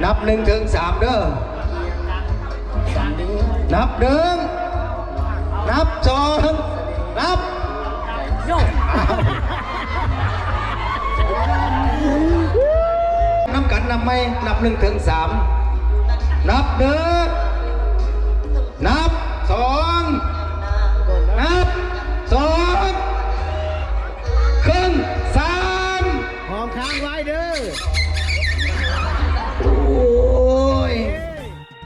ນັບໜຶ່ງເຖິງສາມເດີ. ນັບໜຶ່ງ ນັບສອງ ນັບ ນຳກັນ ນັບໃໝ່ ນັບໜຶ່ງເຖິງສາມ. ນັບໜຶ່ງ ນັບສອງ ນັບສອງ ເຄິ່ງ ສາມ. ຫອມຄ້າງໄວ້ເດີ. ໂອ້ຍ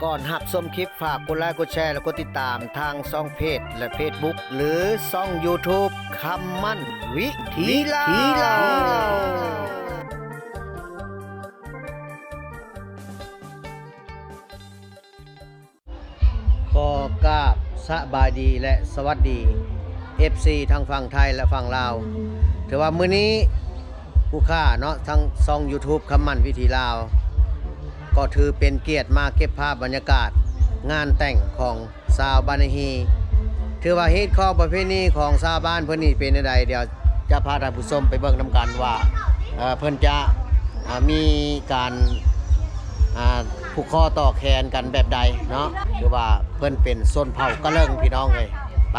ກ່ອນຮັບຊົມຄລິບ ຝາກກົດໄລ ກົດແຊ ແລະ ກົດຕິດຕາມທາງຊ່ອງເພຈ ແລະ ເຟສບຸກ ຫຼື ຊ່ອງຢູທູບ ຄຳໝັ້ນວິຖີລາວ. ຂໍກາບສະບາຍດີ ແລະ ສະຫວັດດີ ເອັຟຊີ ທັງຝັ່ງໄທ ແລະ ຝັ່ງລາວ. ຖືວ່າມື້ນີ້ ຜູ້ຄ້າເນາະ ທາງຊ່ອງຢູທູບ ຄຳໝັ້ນວິຖີລາວ ກໍຖືເປັນກຽດມາເກັບພາບບັນຍາກາດງານແຕ່ງຂອງຊາວບ້ານນາຮີ. ຖືວ່າຮີດຄອງປະເພນີຂອງຊາວບ້ານເພິ່ນນີ້ເປັນແນວໃດ ດຽວຈະພາທ່ານຜູ້ຊົມໄປເບິ່ງນຳກັນວ່າ ເອີ ເພິ່ນຈະ ອ່າ ມີການ ອ່າ ຜູກຄໍຕໍ່ແຂນກັນແບບໃດເນາະ. ຖືວ່າເພິ່ນເປັນຊົນເຜົ່າກະເລີງ ພີ່ນ້ອງເອີຍ. ໄປ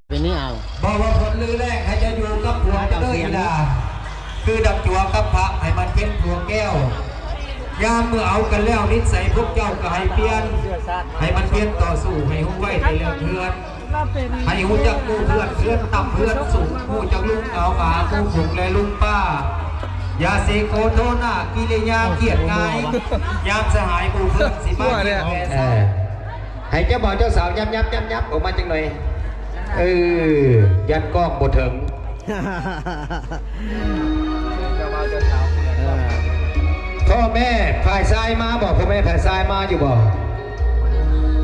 ເປັນນີ້ເອົາ ບໍ່ວ່າຝົນຫຼືແລ້ງ ໃຫ້ເຈົ້າຢູ່ກັບພວກເຈົ້າເດີອີ່ຫຼ້າ. ຄືດັກຈົວກັບພະ ໃຫ້ມັນເປັນພວກແກ້ວ. ຍາມເມື່ອເອົາກັນແລ້ວ ນິດໄສພວກເຈົ້າກໍໃຫ້ປ່ຽນ ໃຫ້ມັນປ່ຽນຕໍ່ສູ້ ໃຫ້ຮູ້ໄວ້ແຕ່ເລື່ອງເຮືອນ. ໃຫ້ຮູ້ຈັກໝູ່ເພື່ອນ ເພື່ອນຕ່ຳເພື່ອນສູງ ຮູ້ຈັກລຸກເອົາມາ ໝູ່ຝູງແລະລຸງປ້າ. ຢ່າເສໂກໂທໜ້າ ກິລິຍາກຽດງ່າຍ ຍາມສະຫາຍໝູ່ເພື່ອນຊິມາກຽດແກ່ໃສ່. ໃຫ້ເຈົ້າບ່າວເຈົ້າສາວຍັບໆໆ ອອກມາຈັກໜ່ອຍ. ເອີ ຢ້ານກ້ອງບໍ່ເຖິງ. ເອີ ພໍ່ແມ່ຝ່າຍຊາຍມາບໍ່? ພໍ່ແມ່ຝ່າຍຊາຍມາຢູ່ບໍ່?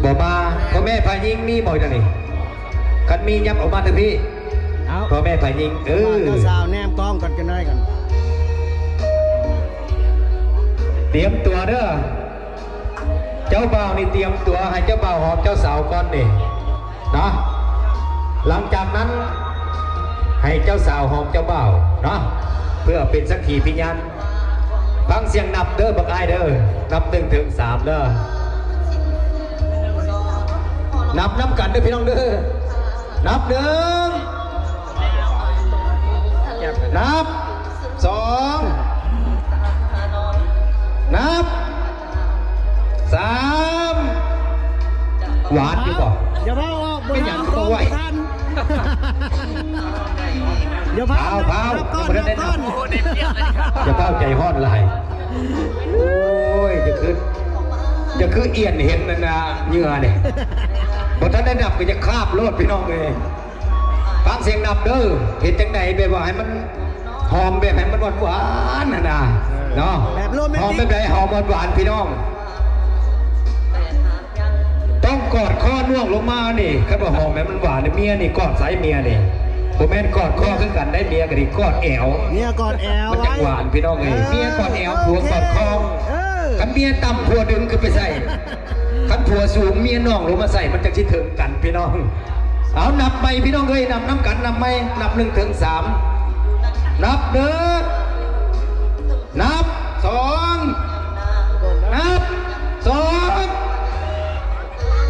ບໍ່ມາ. ພໍ່ແມ່ຝ່າຍຍິງມີບໍ່ດຽວນີ້? ຄັນມີ ຍັບອອກມາທາງພີ້. ເອົາ ພໍ່ແມ່ຝ່າຍຍິງ ເອີ ບ່າວເຈົ້າສາວແນມກ້ອງກັນຈັກໜ້ອຍກັນ. ຕຽມຕົວເດີ. ເຈົ້າບ່າວນີ້ຕຽມຕົວໃຫ້ເຈົ້າບ່າວຫອມເຈົ້າສາວກ່ອນນີ້ເນາະ. ຫຼັງຈາກນັ້ນໃຫ້ເຈົ້າສາວຫອມເຈົ້າບ່າວເນາະ ເພື່ອເປັນສັກຂີພິຍານ. ຟັງສຽງນັບເດີບັກອ້າຍເດີ. ນັບໜຶ່ງເຖິງສາມເດີ. ນັບນຳກັນເດີພີ່ນ້ອງເດີ. ນັບໜຶ່ງ ນັບສອງ ນັບສາມ. ຫວານຢູ່ບໍ່? ຢ່າເວົ້າອອກ ເປັນຫຍັງຄືບໍ່ໄຫວ? ຢ່າເວົ້າ ພາວ ພາວ ພາວ ຍັງບໍ່ທັນໄດ້ນັບ. ຢ່າເວົ້າໃຈຮ້ອນຫຼາຍ. ໂອ້ຍ ຢ່າຄື ຢ່າຄືອຽນເຫັນນັ້ນນະ ເຫຍື່ອນີ້. ບໍ່ທັນໄດ້ນັບກໍຢ່າຄາບໂລດ ພີ່ນ້ອງເອີຍ. ຟັງສຽງນັບເດີ. ເຮັດຈັ່ງໃດແບບວ່າໃຫ້ມັນຫອມ ແບບໃຫ້ມັນຫວານໆ ຫັ້ນນະ ເອີ ເນາະ. ແບບໂຣແມນຕິກ ຫອມແບບໃດ? ຫອມຫວານໆ ພີ່ນ້ອງ. ຕ້ອງກອດຄໍນົວງລົງມານີ້. ຄັນວ່າຫອມແບບມັນຫວານນີ້ ເມຍນີ້ກອດໃສເມຍນີ້? ບໍ່ແມ່ນກອດຄໍຄືກັນໄດ໋. ເມຍກໍໄດ້ກອດແອວ. ເມຍກອດແອວ ມັນຈັ່ງຫວານ ພີ່ນ້ອງເອີຍ. ເອີ ເມຍກອດແອວ ໂອເຄ ຜົວກອດຄໍ. ເອີ ຄັນເມຍຕ່ຳ ຜົວດຶງຂຶ້ນໄປໃສ່. ຄັນຜົວສູງ ເມຍນ້ອງລົງມາໃສ່ ມັນຈັ່ງຊິເຖິງກັນ ພີ່ນ້ອງ. ເອົາ ນັບໃໝ່ ພີ່ນ້ອງເອີຍ. ນັບນຳກັນ ນັບໃໝ່. ນັບໜຶ່ງເຖິງສາມ. ນັບໜຶ່ງ ນັບສອງ ນັບສອງ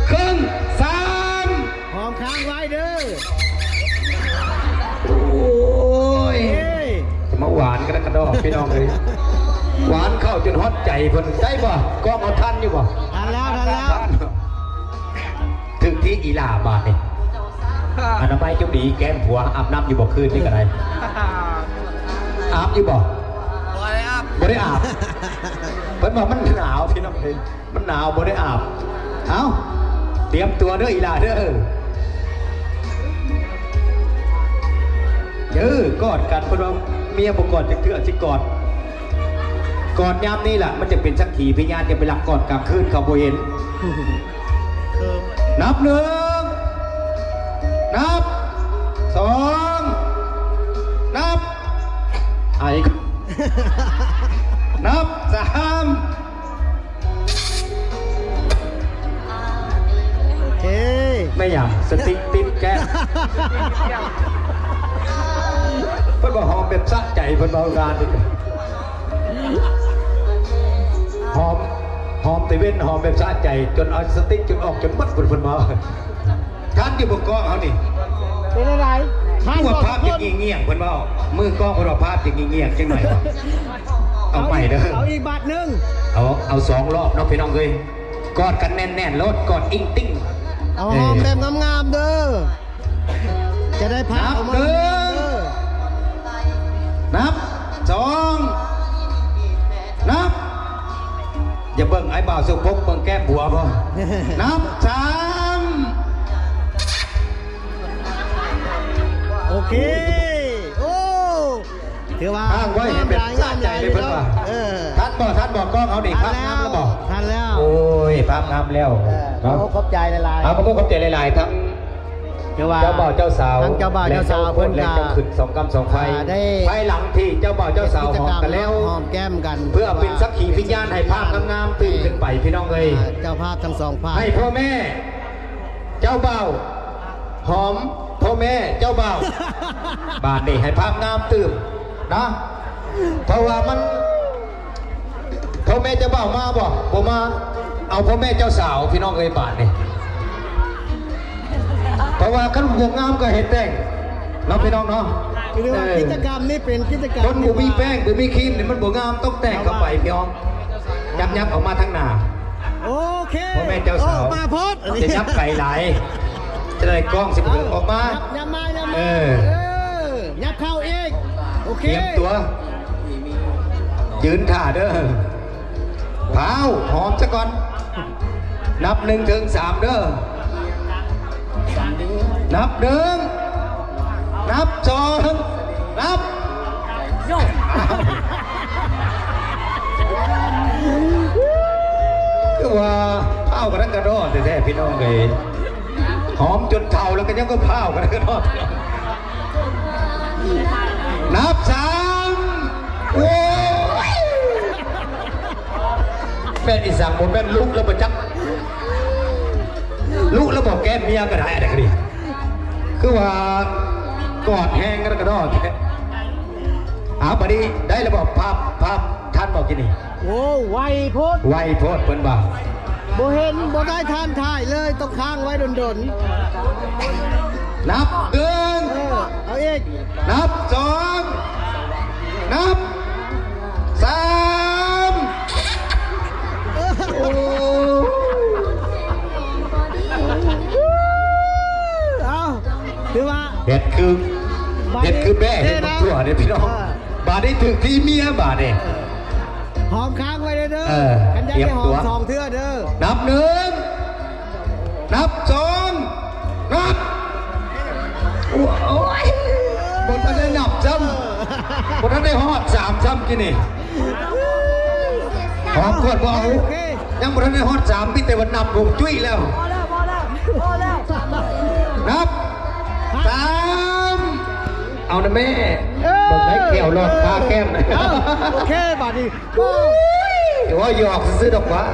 ເຄິ່ງ ສາມ. ຫອມຄ້າງໄວ້ເດີ. ໂອ້ຍ ເອີຍ ຈະມາຫວານກັນກະດອກ ພີ່ນ້ອງເອີຍ. ຫວານເຂົ້າຈົນຮອດໃຈເພິ່ນ. ໄດ້ບໍ່? ກ້ອງເຮົາທັນຢູ່ບໍ່? ທັນແລ້ວ ທັນແລ້ວ. ຖືກທີ່ອີ່ຫຼ້າບາດນີ້. ອະນາໄມຈຸດີ ແກ້ມຜົວ. ອາບນ້ຳຢູ່ບໍ່ ຄືນນີ້ກໍໄດ້? ອາບຢູ່ບໍ່? ບໍ່ໄດ້ອາບ ບໍ່ໄດ້ອາບ. ເພິ່ນວ່າມັນໜາວ ພີ່ນ້ອງເອີຍ. ມັນໜາວ ບໍ່ໄດ້ອາບ. ເອົ້າ ຕຽມຕົວເດີອີ່ຫຼ້າເດີ. ເອີ ກອດກັນ. ເພິ່ນວ່າເມຍບໍ່ກອດຈັກເທື່ອ ຊິກອດ. ກອດຍາມນີ້ລະ ມັນຈະເປັນສັກຂີພິຍານ. ຢ່າໄປລັກກອດກາງຄືນ ເຂົາບໍ່ເຫັນ. ນັບໜຶ່ງ ນັບສອງ ນັບ ໄອ ນັບສາມ. ໂອເຄ ແມ່ນຫຍັງ? ສະຕິກຕິດແກ້ມ. ເພິ່ນວ່າຫອມແບບສະໃຈ ເພິ່ນເວົ້າງານນີ້. ເປັນຫອມແບບສະໃຈ ຈົນເອົາສະຕິກຈົນອອກຈົນໝົດ ເພິ່ນ ເພິ່ນວ່າ ທ່ານຢູ່ບໍ່ກ້ອງເຮົານີ້ ເປັນຈັ່ງໃດ? ຄືວ່າພາບຢາກງຽງໆ ເພິ່ນເວົ້າ ມືກ້ອງເພິ່ນວ່າພາບຢາກງຽງໆ ຈັກໜ້ອຍ ເອົາໃໝ່ເດີ ເອົາອີກບາດໜຶ່ງ ເອົາ ເອົາສອງລອບເນາະ ພີ່ນ້ອງເອີຍ ກອດກັນແໜ້ນໆ ໂລດ ກອດອິງຕິງ ເອົາຫອມແບບງາມໆ ເດີ ຈະໄດ້ພາບອອກມາ ນັບໜຶ່ງ ນັບສອງ ນັບ ຢ່າເບິ່ງໄອ້ບ່າວສົກປົກ ເບິ່ງແກ້ມຜົວພໍ ນັບສາມ ໂອເຄ ໂອ້ ຖືວ່າ ຄ້າງໄວ້ໃຫ້ເປັນສະໃຈເລີຍເພິ່ນວ່າ ເອີ ທັນບໍ່ ທັນບໍ່ ກ້ອງເຮົານີ້ ທັນແລ້ວ ພາບງາມແລ້ວບໍ່? ທັນແລ້ວ ໂອ້ຍ ພາບງາມແລ້ວ ເອີ ເນາະ ຂອບໃຈຫຼາຍໆ ເອົາ ຂອບໃຈຫຼາຍໆ ທັງ ຖືວ່າ ເຈົ້າບ່າວເຈົ້າສາວ ທັງເຈົ້າບ່າວເຈົ້າສາວເພິ່ນກໍ ແລະເຈົ້າຂຶ້ນສອງກ້ຳສອງໄຟ ອ່າ ໄດ້ ພາຍຫຼັງທີ່ເຈົ້າບ່າວເຈົ້າສາວຫອມກັນແລ້ວ ຫອມແກ້ມກັນ ເພື່ອເປັນສັກຂີວິນຍານໃຫ້ພາບງາມໆຕື່ມຂຶ້ນໄປ ພີ່ນ້ອງເອີຍ ອ່າ ເຈົ້າພາບທັງສອງຝ່າຍ ໃຫ້ພໍ່ແມ່ເຈົ້າບ່າວຫອມພໍ່ແມ່ເຈົ້າບ່າວ ບາດນີ້ໃຫ້ພາບງາມຕື່ມເນາະ ເພາະວ່າມັນ ພໍ່ແມ່ເຈົ້າບ່າວມາບໍ່? ບໍ່ມາ ເອົາພໍ່ແມ່ເຈົ້າສາວ ພີ່ນ້ອງເອີຍ ບາດນີ້ ເພາະວ່າຄັນບໍ່ງາມກໍເຮັດແຕ່ງເນາະ ພີ່ນ້ອງເນາະ ຄືວ່າ ເອີ ກິດຈະກຳນີ້ເປັນກິດຈະກຳ ຄົນບໍ່ມີແປ້ງ ບໍ່ມີຄຣີມນີ້ມັນບໍ່ງາມ ຕ້ອງແຕ່ງເຂົ້າໄປ ພີ່ນ້ອງ ຍັບໆ ອອກມາທາງໜ້າ ໂອເຄ ພໍ່ແມ່ເຈົ້າສາວ ອອກມາໂພດ ຈະຍັບໄກຫຼາຍ ຈະໄດ້ກ້ອງຊິບໍ່ເຖິງ ອອກມາ ຍັບ ຍັບມາ ຍັບມາ ເອີ ເອີ ຍັບເຂົ້າອີກ ໂອເຄ ຕຽມຕົວ ຢືນຖ້າເດີ ພ້າວ ຫອມຊະກ່ອນ ນັບໜຶ່ງເຖິງສາມເດີ ນັບໜຶ່ງ ນັບສອງ ນັບ ຄືວ່າພ້າວກັນທັງກະດອແທ້ໆ ພີ່ນ້ອງເອີຍ ຫອມຈົນເຖົ້າແລ້ວກໍຍັງກໍພ້າວກັນທັງກະດອ ນັບສາມ ໂອ້ຍ ແມ່ນອີ່ສັງ ບໍ່ແມ່ນລຸກແລ້ວບໍ່ຈັກ ລຸກແລ້ວບໍ່ ແກ້ມເມຍກໍໄດ້ ອັນນີ້ກໍດີ ຄືວ່າກອດແຮງກັນກະດອແທ້ ເອົາ ບາດນີ້ໄດ້ແລ້ວບໍ່? ພາບ ພາບທັນບໍ່ກີ້ນີ້? ໂອ້ ໄວໂພດ ໄວໂພດ ເພິ່ນວ່າ ບໍ່ເຫັນ ບໍ່ໄດ້ທັນຖ່າຍເລີຍ ຕ້ອງຄ້າງໄວ້ດົນໆ ນັບໜຶ່ງ ເອີ ເອົາອີກ ນັບສອງ ນັບສາມ ໂອ້ ເອົາ ຖືວ່າ ເຮັດຄື ບາດນີ້ ເຮັດຄືແບ້ເຮັດບັກຖົ່ວເດ້ ພີ່ນ້ອງ ເອີ ບາດນີ້ຖືກທີ່ເມຍບາດນີ້ ເອີ ຫອມຄ້າງໄວ້ເດີ ເອີ ຄັນຢາກໄດ້ຫອມສອງເທື່ອເດີ ນັບໜຶ່ງ ນັບສອງ ນັບ ໂອ້ຍ ບໍ່ທັນໄດ້ນັບຊ້ຳ ບໍ່ທັນໄດ້ຮອດສາມຊ້ຳກີ້ນີ້ ຫອມກ່ອນບໍ່ເອົາ ໂອເຄ ຍັງບໍ່ທັນໄດ້ຮອດສາມ ມີແຕ່ວ່ານັບຫົ່ງຈຸ້ຍແລ້ວ ພໍແລ້ວ ພໍແລ້ວ ພໍແລ້ວ ນັບສາມ ເອົານະແມ່ ເອີ ເບິ່ງໄດ້ແຂ້ວລອດຄາແກ້ມ ເອີ ໂອເຄ ບາດນີ້ ໂອ້ຍ ວ່າຢອກຊື່ໆ ດອກວ່າ